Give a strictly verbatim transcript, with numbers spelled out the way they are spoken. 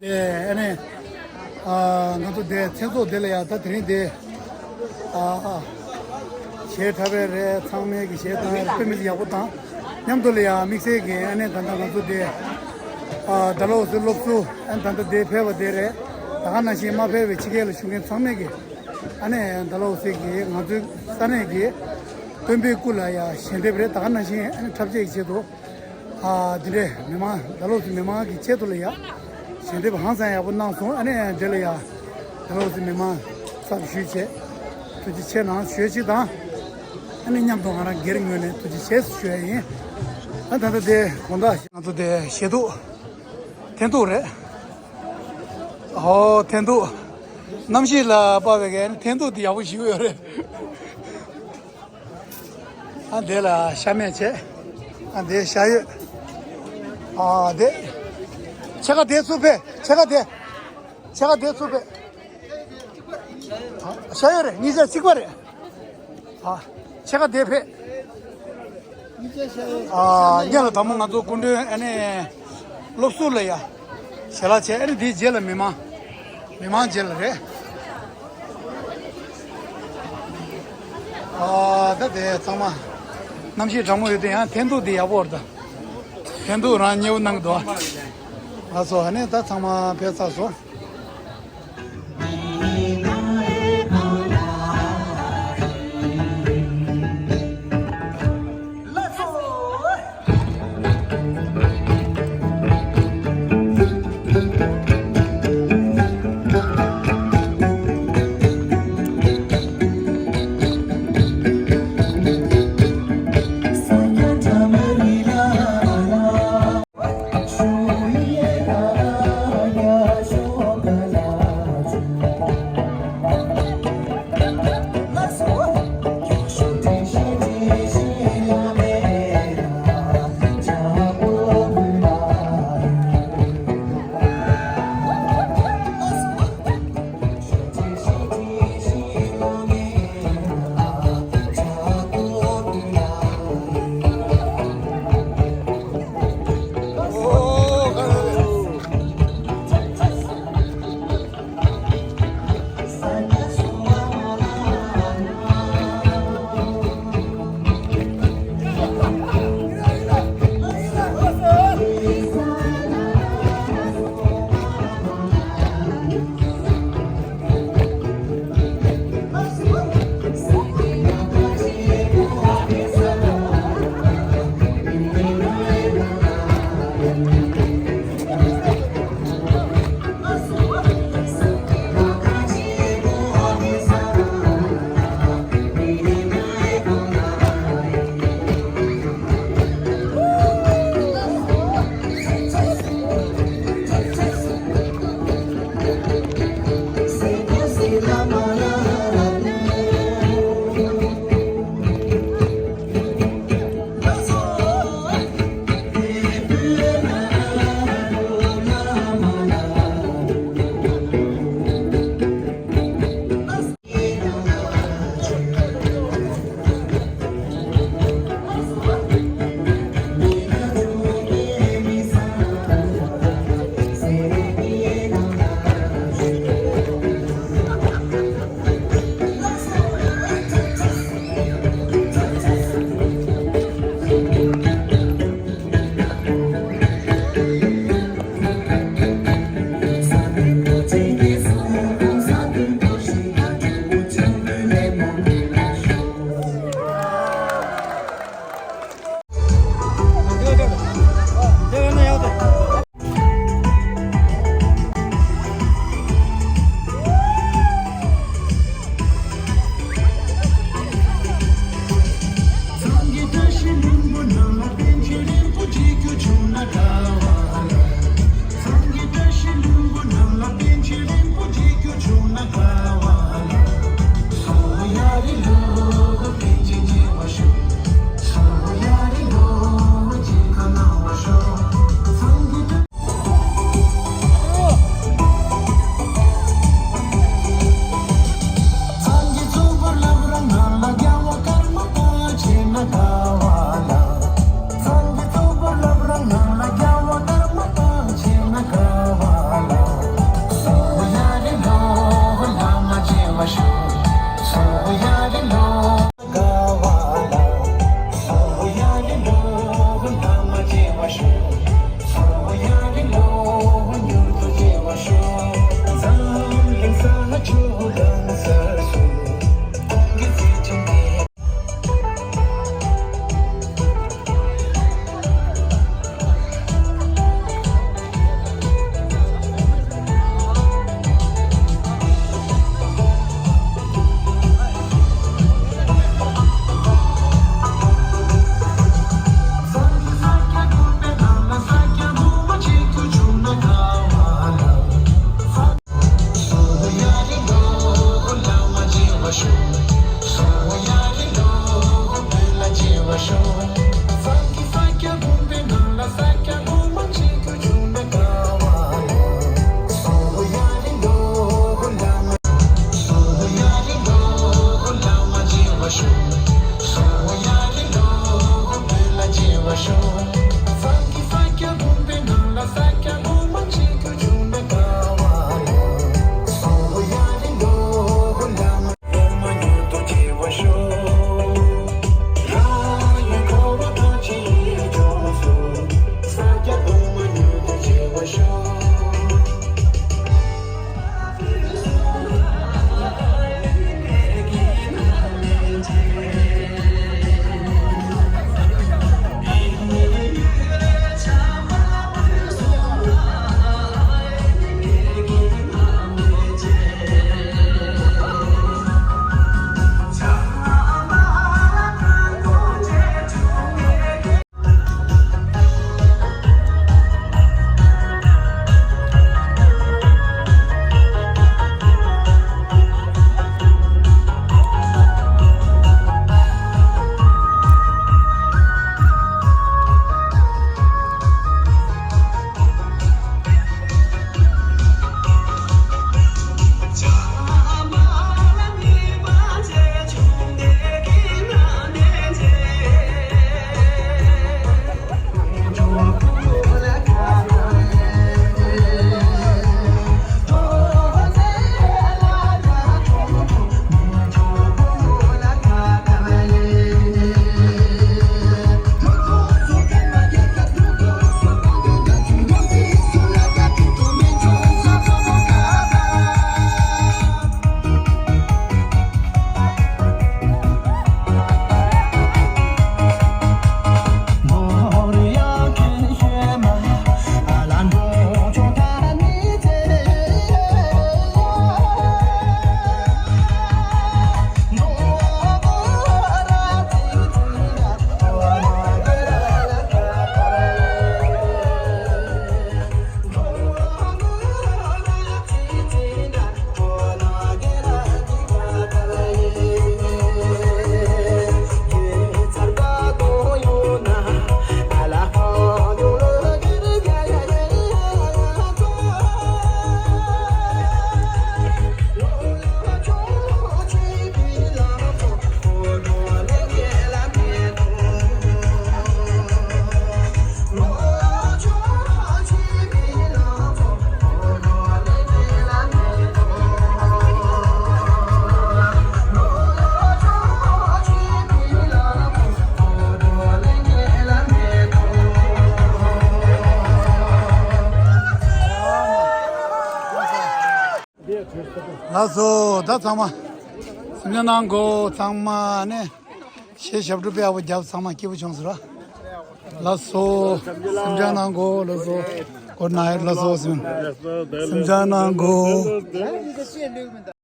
དེ་ཨ་ནི་ཨ་ང་ཚོ་དེ་མཚན་ཚོགས་དེ་ལ་ཡ་ད་དེ་རིང་དེ་ཨ་གཞས་འཁྲབ་པའི་རེད། ཚང་མས་ཀྱི་གཞས་བཏང་རེད། དཔེ་མི་སྲིད་ཡག་པོ་དང་མཉམ་དུ་ལ་ཡ་དམིགས་བསལ་གྱི་ཨ་ནི་ད་ལྟ་ང་ཚོ་དེ་ཨ་ཌལ་ཧོ་སི་སློབ་ཟུར་ཨ་ནི་ད་ལྟ་དེ་ཕེབས་པ་དེ་རེད། ད་ག་ནང་བཞིན་མ་ཕེབས་པའི་ཕྱི་རྒྱལ་ལ་བཞུགས་མཁན་ཚང་མས་ཀྱི་ཨ་ནི་ཌལ་ཧོ་སི་གི་ང་ཚོའི་ས་གནས་ཀྱི་སྟོན་པའི་སྐུ་ལ་ཡ་ཞལ་འདེབས་རེད། ད་ག་ནང་བཞིན་ཨ་ནི་འཁྲབ་ཆས་ཀྱི་ཆེད་དུ། ཨ་འདི་འདྲའི་མི་མང་ཌལ་ཧོ་སི་མི་མང་གི་ཆེད་དུ་ལ་ཡ་ཞལ་འདེབས་ཧང་སང་ཡག་པོ་གནང་སོང་། ཨ་ནི་འདི་ལ་ཡ་ཌལ་ཧོ་སི་མི་མང་ཚབ་ཞུས་བྱས་ཐུགས་རྗེ་ཆེ་གནང་ཞུ་ཡ་གཅིག་དང་། ཨ་ནི་མཉམ་དུ་ང་རང་སྒེར་ངོས་ནས་ཐུགས་རྗེ་ཆེ་ཞུ་ཡ་ཡིན། ཨ་ད་ལྟ་དེ་དགོང་དག་ང་ཚོ་དེ་གཞས་འདུག་འཐེན་ཐུག་རེད། ཨོ་འཐེན་ཐུག་གནམ་གཤིས་ལ་དཔག་པའི་གི་འཐེན་ཐུག་དེ་ཡག་པོ་ཞིག་ཡོད་རེད། ཨ་དེ་ལ་ཤ་མེད་བྱས། ཨ་དེ་ཤ་ཡོད། ཨ་དེ། ཕྱེད་ཀ་དེ་ཚུར་ཕེབས། ཕྱེད་ཀ་དེ། ཕྱེད་ཀ་དེ་ཚུར་ཕེབས། ཨ་ཤ་ཡོད་རེད། གཉིས་ཆ་གཅིག་པ་རེད། ཨ་ཕྱེད་ཀ་དེ་ཕེབས། ཨ་སྔོན་ལ་དང་པོ་ང་ཚོ་སྐུ་མགྲོན་ཨ་ནི་སློབ་ཟུར་ལ་ཡ་ཞལ་ལག་བྱས། ཨ་ནི་དེའི་རྗེས་ལ་མི་མང་། མི་མང་རྗེས་ལ་རེད། ཨ་ད་དེ་ཚང་མ་གནམ་གཤིས་གྲང་མོ་ཡོད་དུས་ཡང་འཐེན་ཐུག་དེ་ཡག་པོ་རེད་ད། འཐེན་ཐུག་རང་མཉེས་པོ་གནང་གི་འདུག་ཨ་སོ་ཨ་ནི་ད་ཚང་མ་ཕེབས་ཚར་སོང་། ལགས་སོ། ད་ཚང་མ་སེམས་ཅན་ནང་གོ་ཚང་མ་ནས་ཞེས་ཞབས་བྲོ་དཔེ་ཡག་པོ་བརྒྱབ། ཚང་མ་སྐྱིད་པོ་བྱུང་ཟེར་ར། ལགས་སོ། སེམས་ཅན་ནང་གོ་ལགས་སོ། གོ་ན་ཡོད་ལགས་སོ། སེམས་སེམས་ཅན་ནང་གོ།